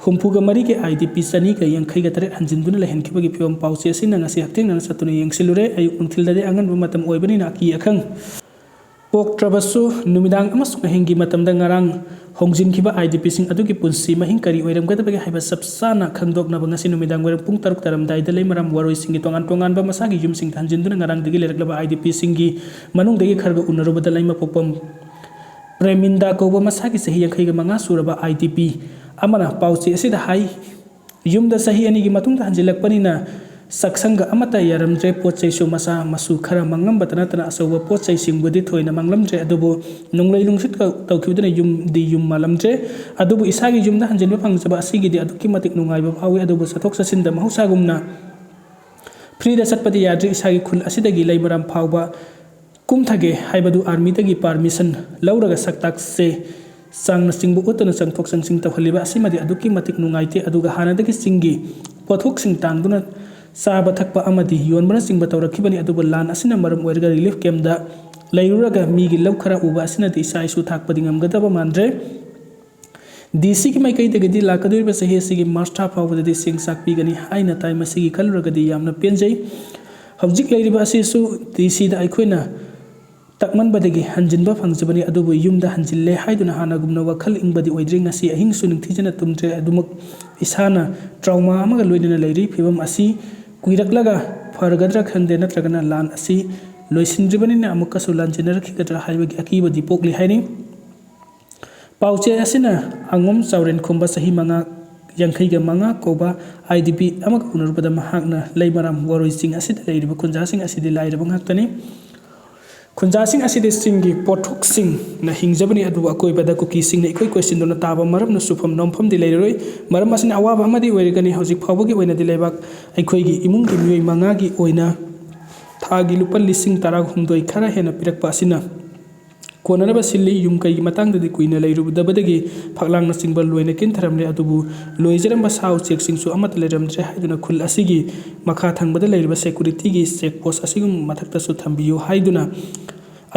ꯍꯨꯝꯐꯨꯒ ꯃꯔꯤꯒꯤ IDP ꯆꯅꯤꯒ ꯌꯥꯡꯈꯩꯒ ꯇꯔꯦꯠ ꯍꯟꯖꯤꯟꯗꯨꯅ ꯂꯩꯍꯟꯈꯤꯕꯒꯤ ꯐꯤꯕꯝ ꯄꯥꯎꯆꯦ ꯑꯁꯤꯅ ꯉꯁꯤ ꯍꯛꯊꯦꯡꯅꯅ ꯆꯠꯇꯨꯅ ꯌꯦꯡꯁꯤꯜꯂꯨꯔꯦ꯫ ꯑꯌꯨꯛ ꯅꯨꯡꯊꯤꯜꯗꯗꯤ ꯑꯉꯟꯕ ꯃꯇꯝ ꯑꯣꯏꯕꯅꯤꯅ ꯑꯀꯤ ꯑꯈꯪ ꯄꯣꯛꯇ꯭ꯔꯕꯁꯨ ꯅꯨꯃꯤꯗꯥꯡ ꯑꯃꯁꯨꯡ ꯑꯍꯤꯡꯒꯤ ꯃꯇꯝꯗ ꯉꯔꯥꯡ ꯍꯣꯡꯖꯤꯟꯈꯤꯕ IDPꯁꯤꯡ ꯑꯗꯨꯒꯤ ꯄꯨꯟꯁꯤ ꯃꯍꯤꯡ ꯀꯔꯤ ꯑꯣꯏꯔꯝꯒꯗꯕꯒꯦ ꯍꯥꯏꯕ ꯆꯞ ꯆꯥꯅ ꯈꯪꯗꯣꯛꯅꯕ ꯉꯁꯤ ꯅꯨꯃꯤꯗꯥꯡ ꯋꯥꯏꯔꯝ ꯄꯨꯡ ꯇꯔꯨꯛ ꯇꯥꯔꯝꯗꯥꯏꯗ ꯂꯩꯃꯔꯥꯝ ꯋꯥꯔꯣꯏꯁꯤꯡꯒꯤ ꯇꯣꯉꯥꯟ ꯇꯣꯉꯥꯟꯕ ꯃꯁꯥꯒꯤ ꯌꯨꯝꯁꯤꯡꯗ ꯍꯟꯖꯤꯟꯗꯨꯅ ꯉꯔꯥꯡꯗꯒꯤ ꯂꯩꯔꯛꯂꯕ IDPꯁꯤꯡꯒꯤ ꯃꯅꯨꯡꯗꯒꯤ ꯈꯔꯒ ꯎꯅꯔꯨꯕꯗ ꯂꯩꯃꯄꯣꯛꯄꯝ ꯄ꯭ꯔꯦꯃꯤꯟꯗꯥ ꯀꯧꯕ ꯃꯁꯥꯒꯤ ꯆꯍꯤ ꯌꯥꯡꯈꯩꯒ ꯃꯉꯥ ꯁꯨꯔꯕ IDP ꯑꯃꯅ ꯄꯥꯎꯆꯦ ꯑꯁꯤꯗ ꯍꯥꯏ, ꯌꯨꯝꯗ ꯆꯍꯤ ꯑꯅꯤꯒꯤ ꯃꯇꯨꯡꯗ ꯍꯟꯖꯤꯜꯂꯛꯄꯅꯤꯅ ꯆꯥꯛꯁꯪꯒ ꯑꯃꯠꯇ ꯌꯥꯔꯝꯗ꯭ꯔꯦ꯫ ꯄꯣꯠ ꯆꯩꯁꯨ ꯃꯆꯥ ꯃꯁꯨ ꯈꯔ ꯃꯥꯡꯂꯝꯕꯇ ꯅꯠꯇꯅ ꯑꯆꯧꯕ ꯄꯣꯠ ꯆꯩꯁꯤꯡꯕꯨꯗꯤ ꯊꯣꯏꯅ ꯃꯥꯡꯂꯝꯗ꯭ꯔꯦ, ꯑꯗꯨꯕꯨ ꯅꯣꯡꯂꯩ ꯅꯨꯡꯁꯤꯠꯀ ꯇꯧꯈꯤꯕꯗꯨꯅ ꯌꯨꯝꯗꯤ ꯌꯨꯝ ꯃꯥꯜꯂꯝꯗ꯭ꯔꯦ꯫ ꯑꯗꯨꯕꯨ ꯏꯁꯥꯒꯤ ꯌꯨꯝꯗ ꯍꯟꯖꯤꯟꯕ ꯐꯪꯖꯕ ꯑꯁꯤꯒꯤꯗꯤ ꯑꯗꯨꯛꯀꯤ ꯃꯇꯤꯛ ꯅꯨꯡꯉꯥꯏꯕ ꯐꯥꯎꯏ꯫ ꯑꯗꯨꯕꯨ ꯆꯠꯊꯣꯛ ꯆꯠꯁꯤꯟꯗ ꯃꯍꯧꯁꯥꯒꯨꯝꯅ ꯐ꯭ꯔꯤꯗ ꯆꯠꯄꯗꯤ ꯌꯥꯗ꯭ꯔꯤ꯫ ꯏꯁꯥꯒꯤ ꯈꯨꯜ ꯑꯁꯤꯗꯒꯤ ꯂꯩꯃꯔꯥꯝ ꯐꯥꯎꯕ ꯀꯨꯝꯊꯒꯦ ꯍꯥꯏꯕꯗꯨ ꯑꯥꯔꯃꯤꯗꯒꯤ ꯄꯥꯔꯃꯤꯁꯟ ꯂꯧꯔꯒ ꯁꯛꯇꯥꯛ ꯆꯦ ꯆꯥꯡꯅꯆꯤꯡꯕ ꯎꯠꯇꯨꯅ ꯆꯪꯊꯣꯛ ꯆꯪꯁꯤꯟ ꯇꯧꯍꯜꯂꯤꯕ ꯑꯁꯤꯃꯗꯤ ꯑꯗꯨꯛꯀꯤ ꯃꯇꯤꯛ ꯅꯨꯡꯉꯥꯏꯇꯦ꯫ ꯑꯗꯨꯒ ꯍꯥꯟꯅꯗꯒꯤ ꯆꯤꯡꯒꯤ ꯄꯣꯠꯊꯣꯛꯁꯤꯡ ꯇꯥꯡꯗꯨꯅ ꯆꯥꯕ ꯊꯛꯄ ꯑꯃꯗꯤ ꯌꯣꯟꯕꯅꯆꯤꯡꯕ ꯇꯧꯔꯛꯈꯤꯕꯅꯤ꯫ ꯑꯗꯨꯕꯨ ꯂꯥꯟ ꯑꯁꯤꯅ ꯃꯔꯝ ꯑꯣꯏꯔꯒ ꯔꯤꯂꯤꯐ ꯀꯦꯝꯞꯇ ꯂꯩꯔꯨꯔꯒ ꯃꯤꯒꯤ ꯂꯧ ꯈꯔ ꯎꯕ ꯑꯁꯤꯅꯗꯤ ꯏꯆꯥ ꯏꯁꯨ ꯊꯥꯛꯄꯗꯤ ꯉꯝꯒꯗꯕ ꯃꯥꯟꯗ꯭ꯔꯦ꯫ DCꯒꯤ ꯃꯥꯏꯀꯩꯗꯒꯤꯗꯤ ꯂꯥꯛꯀꯗꯧꯔꯤꯕ ꯆꯍꯤ ꯑꯁꯤꯒꯤ ꯃꯥꯔꯆ ꯊꯥ ꯐꯥꯎꯕꯗꯗꯤ ꯆꯦꯡ ꯆꯥꯛ ꯄꯤꯒꯅꯤ ꯍꯥꯏꯅ ꯇꯥꯏ꯫ ꯃꯁꯤꯒꯤ ꯈꯜꯂꯨꯔꯒꯗꯤ ꯌꯥꯝꯅ ꯄꯦꯟꯖꯩ꯫ ꯍꯧꯖꯤꯛ ꯂꯩꯔꯤꯕ ꯑꯁꯤꯁꯨ DCꯗ ꯑꯩꯈꯣꯏꯅ ꯇꯛꯃꯟꯕꯗꯒꯤ ꯍꯟꯖꯤꯟꯕ ꯐꯪꯖꯕꯅꯤ, ꯑꯗꯨꯕꯨ ꯌꯨꯝꯗ ꯍꯟꯖꯤꯜꯂꯦ ꯍꯥꯏꯗꯨꯅ ꯍꯥꯟꯅꯒꯨꯝꯅ ꯋꯥꯈꯜ ꯏꯪꯕꯗꯤ ꯑꯣꯏꯗ꯭ꯔꯤ꯫ ꯉꯁꯤ ꯑꯍꯤꯡꯁꯨ ꯅꯤꯡꯊꯤꯖꯅ ꯇꯨꯝꯗ꯭ꯔꯦ꯫ ꯑꯗꯨꯃꯛ ꯏꯁꯥꯅ ꯇ꯭ꯔꯥꯎꯃꯥ ꯑꯃꯒ ꯂꯣꯏꯅꯅ ꯂꯩꯔꯤ꯫ ꯐꯤꯕꯝ ꯑꯁꯤ ꯀꯨꯏꯔꯛꯂꯒ ꯐꯔꯒꯗ꯭ꯔꯥ ꯈꯪꯗꯦ, ꯅꯠꯇ꯭ꯔꯒꯅ ꯂꯥꯟ ꯑꯁꯤ ꯂꯣꯏꯁꯤꯟꯗ꯭ꯔꯤꯕꯅꯤꯅ ꯑꯃꯨꯛꯀꯁꯨ ꯂꯥꯟꯖꯦꯟꯅꯔꯛꯈꯤꯒꯗ꯭ꯔꯥ ꯍꯥꯏꯕꯒꯤ ꯑꯀꯤꯕꯗꯤ ꯄꯣꯛꯂꯤ ꯍꯥꯏꯔꯤ꯫ ꯄꯥꯎꯆꯦ ꯑꯁꯤꯅ ꯑꯉꯣꯝ ꯆꯥꯎꯔꯦꯟ ꯈꯨꯝꯕ ꯆꯍꯤ ꯃꯉꯥ, ꯌꯥꯡꯈꯩꯒ ꯃꯉꯥ ꯀꯧꯕ IDP ꯑꯃꯒ ꯎꯅꯔꯨꯕꯗ ꯃꯍꯥꯛꯅ ꯂꯩꯃꯔꯥꯝ ꯋꯥꯔꯣꯏ ꯆꯤꯡ ꯑꯁꯤꯗ ꯂꯩꯔꯤꯕ ꯈꯨꯟꯖꯥꯁꯤꯡ ꯑꯁꯤꯗꯤ ꯂꯥꯏꯔꯕ ꯉꯥꯛꯇꯅꯤ꯫ ꯈꯨꯟꯖꯥꯁꯤꯡ ꯑꯁꯤꯗꯤ ꯆꯤꯡꯒꯤ ꯄꯣꯠꯊꯣꯛꯁꯤꯡꯅ ꯍꯤꯡꯖꯕꯅꯤ, ꯑꯗꯨꯕꯨ ꯑꯀꯣꯏꯕꯗ ꯀꯨꯀꯤꯁꯤꯡꯅ ꯏꯀꯣꯏ ꯀꯣꯏꯁꯤꯟꯗꯨꯅ ꯇꯥꯕ ꯃꯔꯝꯅ ꯁꯨꯐꯝ ꯅꯣꯝꯐꯝꯗꯤ ꯂꯩꯔꯔꯣꯏ꯫ ꯃꯔꯝ ꯑꯁꯤꯅ ꯑꯋꯥꯕ ꯑꯃꯗꯤ ꯑꯣꯏꯔꯒꯅꯤ꯫ ꯍꯧꯖꯤꯛ ꯐꯥꯎꯕꯒꯤ ꯑꯣꯏꯅꯗꯤ ꯂꯩꯕꯥꯛ ꯑꯩꯈꯣꯏꯒꯤ ꯏꯃꯨꯡꯒꯤ ꯃꯤꯑꯣꯏ ꯃꯉꯥꯒꯤ ꯑꯣꯏꯅ ꯊꯥꯒꯤ ꯂꯨꯄꯥ ꯂꯤꯁꯤꯡ ꯇꯔꯥꯍꯨꯝꯗꯣꯏ ꯈꯔ ꯍꯦꯟꯅ ꯄꯤꯔꯛꯄ ꯑꯁꯤꯅ ꯀꯣꯟꯅꯅꯕ ꯁꯤꯜꯂꯤ꯫ ꯌꯨꯝ ꯀꯩꯒꯤ ꯃꯇꯥꯡꯗꯗꯤ ꯀꯨꯏꯅ ꯂꯩꯔꯨꯗꯕꯗꯒꯤ ꯐꯛꯂꯥꯡꯅꯆꯤꯡꯕ ꯂꯣꯏꯅ ꯀꯤꯟꯊꯔꯝꯂꯦ, ꯑꯗꯨꯕꯨ ꯂꯣꯏꯖꯔꯝꯕ ꯁꯥ ꯎꯆꯦꯛꯁꯤꯡꯁꯨ ꯑꯃꯠꯇ ꯂꯩꯔꯝꯗ꯭ꯔꯦ ꯍꯥꯏꯗꯨꯅ ꯈꯨꯜ ꯑꯁꯤꯒꯤ ꯃꯈꯥ ꯊꯪꯕꯗ ꯂꯩꯔꯤꯕ ꯁꯦꯀꯨꯔꯤꯇꯤꯒꯤ ꯆꯦꯛ ꯄꯣꯁ ꯑꯁꯤꯒꯤ ꯃꯊꯛꯇꯁꯨ ꯊꯝꯕꯤꯌꯨ ꯍꯥꯏꯗꯨꯅ,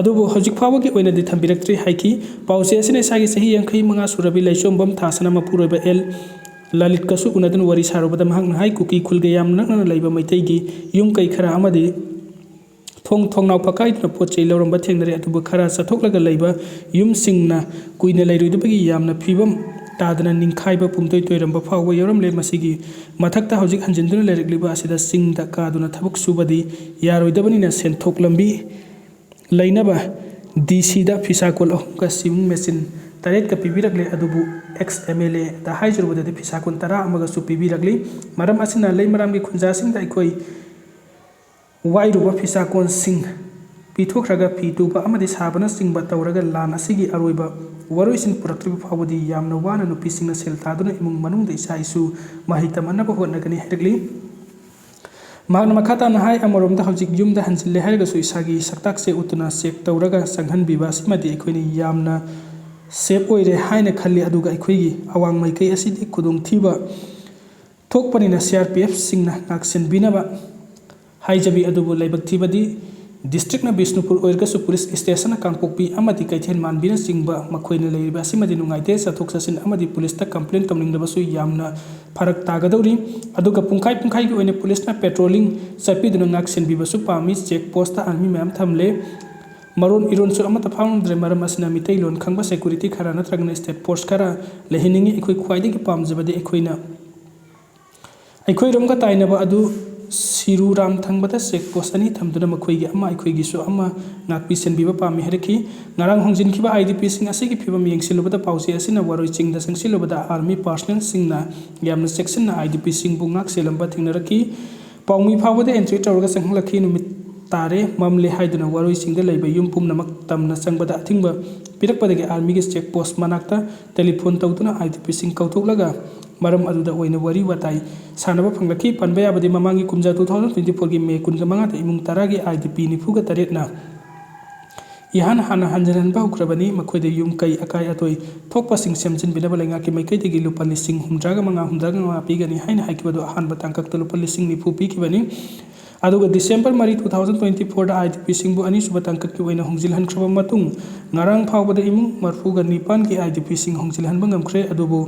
ꯑꯗꯨꯕꯨ ꯍꯧꯖꯤꯛ ꯐꯥꯎꯕꯒꯤ ꯑꯣꯏꯅꯗꯤ ꯊꯝꯕꯤꯔꯛꯇ꯭ꯔꯤ ꯍꯥꯏꯈꯤ꯫ ꯄꯥꯎꯆꯦ ꯑꯁꯤꯅ ꯏꯁꯥꯒꯤ ꯆꯍꯤ ꯌꯥꯡꯈꯩ ꯃꯉꯥ ꯁꯨꯔꯕꯤ ꯂꯩꯆꯣꯝꯕꯝ ꯊꯥꯁꯅꯥ ꯃꯄꯨꯔꯣꯏꯕ ꯑꯦꯜ ꯂꯂꯤꯠꯀꯁꯨ ꯎꯅꯗꯨꯅ ꯋꯥꯔꯤ ꯁꯥꯔꯨꯕꯗ ꯃꯍꯥꯛꯅ ꯍꯥꯏ, ꯀꯨꯀꯤ ꯈꯨꯜꯒ ꯌꯥꯝ ꯅꯛꯅꯅ ꯂꯩꯕ ꯃꯩꯇꯩꯒꯤ ꯌꯨꯝ ꯀꯩ ꯈꯔ ꯑꯃꯗꯤ ꯊꯣꯡ ꯊꯣꯡꯅꯥꯎ ꯐꯛꯀꯥꯏꯗꯨꯅ ꯄꯣꯠ ꯆꯩ ꯂꯧꯔꯝꯕ ꯊꯦꯡꯅꯔꯦ, ꯑꯗꯨꯕꯨ ꯈꯔ ꯆꯠꯊꯣꯛꯂꯒ ꯂꯩꯕ ꯌꯨꯝꯁꯤꯡꯅ ꯀꯨꯏꯅ ꯂꯩꯔꯣꯏꯗꯕꯒꯤ ꯌꯥꯝꯅ ꯐꯤꯕꯝ ꯇꯥꯗꯅ ꯅꯤꯡꯈꯥꯏꯕ ꯄꯨꯝꯇꯣꯏ ꯇꯣꯏꯔꯝꯕ ꯐꯥꯎꯕ ꯌꯥꯎꯔꯝꯂꯦ꯫ ꯃꯁꯤꯒꯤ ꯃꯊꯛꯇ ꯍꯧꯖꯤꯛ ꯍꯟꯖꯤꯟꯗꯨꯅ ꯂꯩꯔꯛꯂꯤꯕ ꯑꯁꯤꯗ ꯆꯤꯡꯗ ꯀꯥꯗꯨꯅ ꯊꯕꯛ ꯁꯨꯕꯗꯤ ꯌꯥꯔꯣꯏꯗꯕꯅꯤꯅ ꯁꯦꯟꯊꯣꯛ ꯂꯝꯕꯤ ꯂꯩꯅꯕ ꯗꯤ ꯁꯤꯗ ꯐꯤꯁꯥꯀꯣꯜ ꯑꯍꯨꯝꯒ ꯁꯤꯋꯤꯡ ꯃꯦꯆꯤꯟ ꯇꯔꯦꯠꯀ ꯄꯤꯕꯤꯔꯛꯂꯦ, ꯑꯗꯨꯕꯨ ꯑꯦꯛꯁ ꯑꯦꯝ ꯑꯦꯜ ꯑꯦꯗ ꯍꯥꯏꯖꯔꯨꯕꯗꯗꯤ ꯐꯤꯁꯥꯀꯣꯜ ꯇꯔꯥ ꯑꯃꯒꯁꯨ ꯄꯤꯕꯤꯔꯛꯂꯤ꯫ ꯃꯔꯝ ꯑꯁꯤꯅ ꯂꯩꯃꯔꯥꯝꯒꯤ ꯈꯨꯟꯖꯥꯁꯤꯡꯗ ꯑꯩꯈꯣꯏ ꯋꯥꯏꯔꯨꯕ ꯐꯤꯁꯥꯀꯣꯟꯁꯤꯡ ꯄꯤꯊꯣꯛꯈ꯭ꯔꯒ ꯐꯤ ꯇꯨꯕ ꯑꯃꯗꯤ ꯁꯥꯕꯅꯆꯤꯡꯕ ꯇꯧꯔꯒ ꯂꯥꯟ ꯑꯁꯤꯒꯤ ꯑꯔꯣꯏꯕ ꯋꯥꯔꯣꯏꯁꯤꯟ ꯄꯨꯔꯛꯇ꯭ꯔꯤꯕ ꯐꯥꯎꯕꯗꯤ ꯌꯥꯝꯅ ꯋꯥꯅ ꯅꯨꯄꯤꯁꯤꯡꯅ ꯁꯦꯜ ꯇꯥꯗꯨꯅ ꯏꯃꯨꯡ ꯃꯅꯨꯡꯗ ꯏꯆꯥ ꯏꯁꯨ ꯃꯍꯩ ꯇꯝꯍꯟꯅꯕ ꯍꯣꯠꯅꯒꯅꯤ ꯍꯥꯏꯔꯛꯂꯤ꯫ ꯃꯍꯥꯛꯅ ꯃꯈꯥ ꯇꯥꯅ ꯍꯥꯏ, ꯑꯃꯔꯣꯝꯗ ꯍꯧꯖꯤꯛ ꯌꯨꯝꯗ ꯍꯟꯖꯤꯜꯂꯦ ꯍꯥꯏꯔꯒꯁꯨ ꯏꯁꯥꯒꯤ ꯁꯛꯇꯥꯛꯁꯦ ꯎꯠꯇꯨꯅ ꯆꯦꯛ ꯇꯧꯔꯒ ꯆꯪꯍꯟꯕꯤꯕ ꯑꯁꯤꯃꯗꯤ ꯑꯩꯈꯣꯏꯅ ꯌꯥꯝꯅ ꯁꯦꯐ ꯑꯣꯏꯔꯦ ꯍꯥꯏꯅ ꯈꯜꯂꯤ, ꯑꯗꯨꯒ ꯑꯩꯈꯣꯏꯒꯤ ꯑꯋꯥꯡ ꯃꯥꯏꯀꯩ ꯑꯁꯤꯗꯤ ꯈꯨꯗꯣꯡꯊꯤꯕ ꯊꯣꯛꯄꯅꯤꯅ ꯁꯤ ꯑꯥꯔ ꯄꯤ ꯑꯦꯐꯁꯤꯡꯅ ꯉꯥꯛꯁꯦꯟꯕꯤꯅꯕ ꯍꯥꯏꯖꯕꯤ꯫ ꯑꯗꯨꯕꯨ ꯂꯥꯏꯕꯛ ꯊꯤꯕꯗꯤ ꯗꯤꯁꯇ꯭ꯔꯤꯛꯅ ꯕꯤꯁꯅꯨꯄꯨꯔ ꯑꯣꯏꯔꯒꯁꯨ ꯄꯨꯂꯤꯁ ꯏꯁꯇꯦꯁꯟꯅ ꯀꯥꯡꯄꯣꯛꯄꯤ ꯑꯃꯗꯤ ꯀꯩꯊꯦꯜ ꯃꯥꯟꯕꯤꯅꯆꯤꯡꯕ ꯃꯈꯣꯏꯅ ꯂꯩꯔꯤꯕ ꯑꯁꯤꯃꯗꯤ ꯅꯨꯡꯉꯥꯏꯇꯦ꯫ ꯆꯠꯊꯣꯛ ꯆꯠꯁꯤꯟ ꯑꯃꯗꯤ ꯄꯨꯂꯤꯁꯇ ꯀꯝꯄ꯭ꯂꯦꯟ ꯇꯧꯅꯤꯡꯂꯕꯁꯨ ꯌꯥꯝꯅ ꯐꯔꯛ ꯇꯥꯒꯗꯧꯔꯤ꯫ ꯑꯗꯨꯒ ꯄꯨꯡꯈꯥꯏ ꯄꯨꯡꯈꯥꯏꯒꯤ ꯑꯣꯏꯅ ꯄꯨꯂꯤꯁꯅ ꯄꯦꯇ꯭ꯔꯣꯂꯤꯡ ꯆꯠꯄꯤꯗꯨꯅ ꯉꯥꯛ ꯁꯦꯟꯕꯤꯕꯁꯨ ꯄꯥꯝꯃꯤ꯫ ꯆꯦꯛ ꯄꯣꯁꯇ ꯑꯥꯔꯃꯤ ꯃꯌꯥꯝ ꯊꯝꯂꯦ꯫ ꯃꯔꯣꯟ ꯏꯔꯣꯟꯁꯨ ꯑꯃꯠꯇ ꯐꯥꯎꯅꯗ꯭ꯔꯦ꯫ ꯃꯔꯝ ꯑꯁꯤꯅ ꯃꯤꯇꯩꯂꯣꯟ ꯈꯪꯕ ꯁꯦꯀꯨꯔꯤꯇꯤ ꯈꯔ ꯅꯠꯇ꯭ꯔꯒꯅ ꯁ꯭ꯇꯦꯠ ꯐꯣꯔꯁ ꯈꯔ ꯂꯩꯍꯟꯅꯤꯡꯉꯤ꯫ ꯑꯩꯈꯣꯏ ꯈ꯭ꯋꯥꯏꯗꯒꯤ ꯄꯥꯝꯖꯕꯗꯤ ꯑꯩꯈꯣꯏꯅ ꯑꯩꯈꯣꯏꯔꯣꯝꯒ ꯇꯥꯏꯅꯕ ꯑꯗꯨ ꯁꯤꯔꯨꯔꯥꯝ ꯊꯪꯕꯗ ꯆꯦꯛ ꯄꯣꯁ ꯑꯅꯤ ꯊꯝꯗꯨꯅ ꯃꯈꯣꯏꯒꯤ ꯑꯃ ꯑꯩꯈꯣꯏꯒꯤꯁꯨ ꯑꯃ ꯉꯥꯛꯄꯤ ꯁꯦꯟꯕꯤꯕ ꯄꯥꯝꯃꯤ ꯍꯥꯏꯔꯛꯈꯤ꯫ ꯉꯔꯥꯡ ꯍꯣꯡꯖꯤꯟꯈꯤꯕ ꯑꯥꯏ ꯗꯤ ꯄꯤꯁꯤꯡ ꯑꯁꯤꯒꯤ ꯐꯤꯕꯝ ꯌꯦꯡꯁꯤꯜꯂꯨꯕꯗ ꯄꯥꯎꯆꯦ ꯑꯁꯤꯅ ꯋꯥꯔꯣꯏ ꯆꯤꯡꯗ ꯆꯪꯁꯤꯜꯂꯨꯕꯗ ꯑꯥꯔꯃꯤ ꯄꯥꯔꯁꯅꯦꯜꯁꯤꯡꯅ ꯌꯥꯝꯅ ꯆꯦꯛꯁꯤꯟꯅ ꯑꯥꯏ ꯗꯤ ꯄꯤꯁꯤꯡꯕꯨ ꯉꯥꯛ ꯁꯦꯜꯂꯝꯕ ꯊꯦꯡꯅꯔꯛꯈꯤ꯫ ꯄꯥꯎꯃꯤ ꯐꯥꯎꯕꯗ ꯑꯦꯟꯇ꯭ꯔꯤ ꯇꯧꯔꯒ ꯆꯪꯍꯜꯂꯛꯈꯤ꯫ ꯅꯨꯃꯤꯠ ꯇꯥꯔꯦ, ꯃꯝꯂꯦ ꯍꯥꯏꯗꯨꯅ ꯋꯥꯔꯣꯏꯁꯤꯡꯗ ꯂꯩꯕ ꯌꯨꯝ ꯄꯨꯝꯅꯃꯛ ꯇꯝꯅ ꯆꯪꯕꯗ ꯑꯊꯤꯡꯕ ꯄꯤꯔꯛꯄꯗꯒꯤ ꯑꯥꯔꯃꯤꯒꯤ ꯆꯦꯛ ꯄꯣꯁ ꯃꯅꯥꯛꯇ ꯇꯦꯂꯤꯐꯣꯟ ꯇꯧꯗꯨꯅ ꯑꯥꯏ ꯗꯤ ꯄꯤꯁꯤꯡ ꯀꯧꯊꯣꯛꯂꯒ ꯃꯔꯝ ꯑꯗꯨꯗ ꯑꯣꯏꯅ ꯋꯥꯔꯤ ꯋꯥꯇꯥꯏ ꯁꯥꯟꯅꯕ ꯐꯪꯂꯛꯈꯤ꯫ ꯄꯟꯕ ꯌꯥꯕꯗꯤ ꯃꯃꯥꯡꯒꯤ ꯀꯨꯝꯖꯥ two thousand twenty fourꯒꯤ May ꯀꯨꯟꯒ ꯃꯉꯥꯗ ꯏꯃꯨꯡ ꯇꯔꯥꯒꯤ ꯑꯥꯏ ꯗꯤ ꯄꯤ ꯅꯤꯐꯨꯒ ꯇꯔꯦꯠꯅ ꯏꯍꯥꯟ ꯍꯥꯟꯅ ꯍꯟꯖꯤꯟꯍꯟꯕ ꯍꯧꯈ꯭ꯔꯕꯅꯤ꯫ ꯃꯈꯣꯏꯗ ꯌꯨꯝ ꯀꯩ ꯑꯀꯥꯏ ꯑꯇꯣꯏ ꯊꯣꯛꯄꯁꯤꯡ ꯁꯦꯝꯖꯤꯟꯕꯤꯅꯕ ꯂꯩꯉꯥꯛꯀꯤ ꯃꯥꯏꯀꯩꯗꯒꯤ ꯂꯨꯄꯥ ꯂꯤꯁꯤꯡ ꯍꯨꯝꯗ꯭ꯔꯥꯒ ꯃꯉꯥ, ꯍꯨꯝꯗ꯭ꯔꯥꯒ ꯃꯉꯥ ꯄꯤꯒꯅꯤ ꯍꯥꯏꯅ ꯍꯥꯏꯈꯤꯕꯗꯨ ꯑꯍꯥꯟꯕ ꯇꯥꯡꯀꯛꯇ ꯂꯨꯄꯥ ꯂꯤꯁꯤꯡ ꯅꯤꯐꯨ ꯄꯤꯈꯤꯕꯅꯤ꯫ ꯑꯗꯨꯒ December ꯃꯔꯤ, two thousand twenty fourꯗ I D ꯄꯤꯁꯤꯡꯕꯨ ꯑꯅꯤꯁꯨꯕ ꯇꯥꯡꯀꯛꯀꯤ ꯑꯣꯏꯅ ꯍꯣꯡꯖꯤꯜꯍꯟꯈ꯭ꯔꯕ ꯃꯇꯨꯡ, ꯉꯔꯥꯡ ꯐꯥꯎꯕꯗ ꯏꯃꯨꯡ ꯃꯔꯐꯨꯒ ꯅꯤꯄꯥꯟꯒꯤ ꯑꯥꯏ ꯗꯤ ꯄꯤꯁꯤꯡ ꯍꯣꯡꯖꯤꯜꯍꯟꯕ ꯉꯝꯈ꯭ꯔꯦ꯫ ꯑꯗꯨꯕꯨ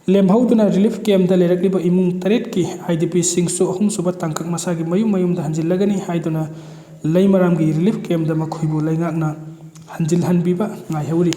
ꯂꯦꯝꯍꯧꯗꯨꯅ ꯔꯤꯂꯤꯐ ꯀꯦꯝꯞꯇ ꯂꯩꯔꯛꯂꯤꯕ ꯏꯃꯨꯡ ꯇꯔꯦꯠꯀꯤ ꯑꯥꯏ ꯗꯤ ꯄꯤꯁꯤꯡꯁꯨ ꯑꯍꯨꯝꯁꯨꯕ ꯇꯥꯡꯀꯛ ꯃꯁꯥꯒꯤ ꯃꯌꯨꯝ ꯃꯌꯨꯝꯗ ꯍꯟꯖꯤꯜꯂꯒꯅꯤ ꯍꯥꯏꯗꯨꯅ ꯂꯩꯃꯔꯥꯝꯒꯤ ꯔꯤꯂꯤꯐ ꯀꯦꯝꯞꯇ ꯃꯈꯣꯏꯕꯨ ꯂꯩꯉꯥꯛꯅ ꯍꯟꯖꯤꯜꯍꯟꯕꯤꯕ ꯉꯥꯏꯍꯧꯔꯤ꯫